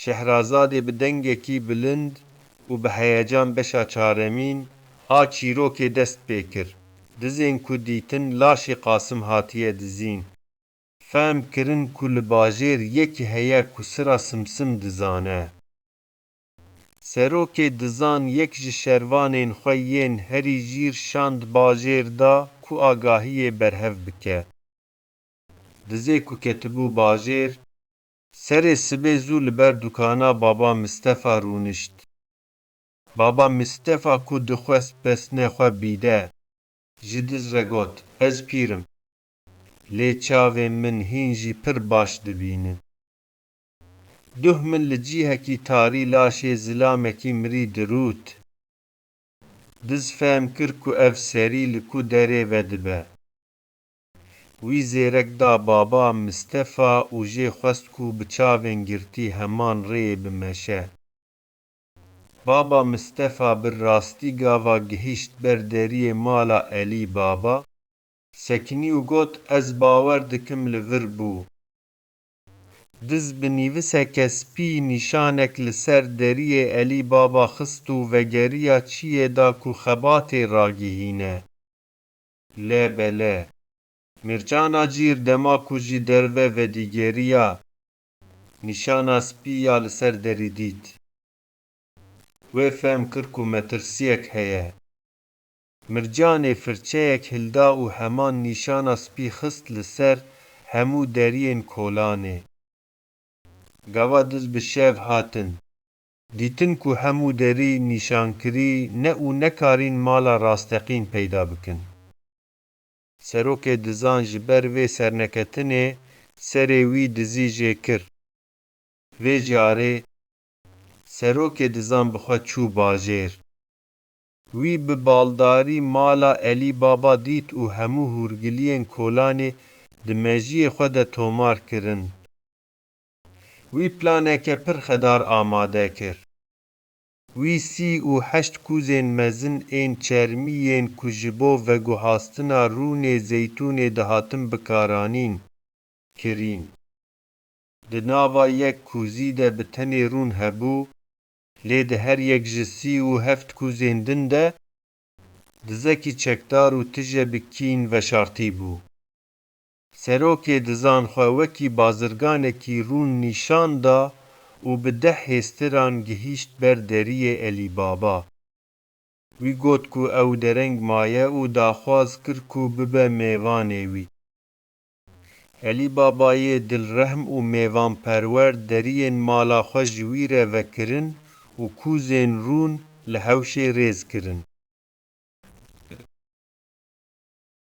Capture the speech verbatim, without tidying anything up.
Şehrazadê bi dengekî bilind û bi heyecan beşa çaremîn a çîrokê dest pê kir. Dizên ku dîtin laşê Qasim hatiye dizîn, fehm kirin ku li bajêr yekî heye ku sira Simsim dizane. Serokê dizan yek ji şervanên xwe yên herî jîr şand bajêr da ku agahiyê berhev bike. Dizê ku ketibû bajêr, serê sibê zû li ber dukana Baba Mistefa rûnişt. Baba Mistefa ku dixwest pesnê xwe bîde, ji diz re got, Ez pîr im. Lê çavên min hîn jî pir baş dibînin. Duh min li cihekî tarî laşê zilamekî mirî dirût. Diz fehm kir ku ev serî li ku derê vedibe. Wî zêrek da Baba Mistefa û jê xwest ku bi çavên girtî heman rêyê bimeşe. Baba Mistefa bi rastî gava gihîşt ber deriyê mala Elî Baba, sekinî û got, Ez bawer dikim li vir bû. Diz bi nîviseke spî nîşanek li ser deriyê Elî Baba xist û vegeriya çiyê da ku xebatê ragihîne. Lê belê, Mircana cîr dema ku ji derve vedîgeriya, nîşana spî ya li ser derî dît. Wê fehm kir ku metirsiyek heye. Mircanê firçeyek hilda û heman nîşana spî xist li ser hemû deriyên kolanê. Gava diz bi şev hatin. Dîtin ku hemû derî nîşankirî ne û nekarîn mala rasteqîn peyda bikin. Serokê dizan ji ber vê serneketinê serê wî dizî jê kir. Vê carê serokê dizan bi xwe çû bajêr. Wî bi baldarî mala Elî Baba dît û hemû hûrgiliyên kolanê di mejiyê xwe de tomar kirin. Wî planeke pir xedar amade kir. Wî sî û heşt kûzên mezin ên çermî yên ku ji bo veguhastina rûnê zeytûnê dihatin bikaranîn, kirîn. Di nava yek kûzî de bi tenê rûn hebû, lê di her yek ji sî û heft kûzên din de dizekî çekdar û tije bi kîn veşartî bû. Serokê dizan xwe wekî bazirganekî rûn nîşan da û bi deh hêstiran gihîşt ber deriyê Elî Baba. Wî got ku ew dereng maye û daxwaz kir ku bibe mêvanê wî. Elî Babayê dilrehm û mêvanperwer deriyên mala xwe ji wî re vekirin û kûzên rûn li hewşê rêz kirin.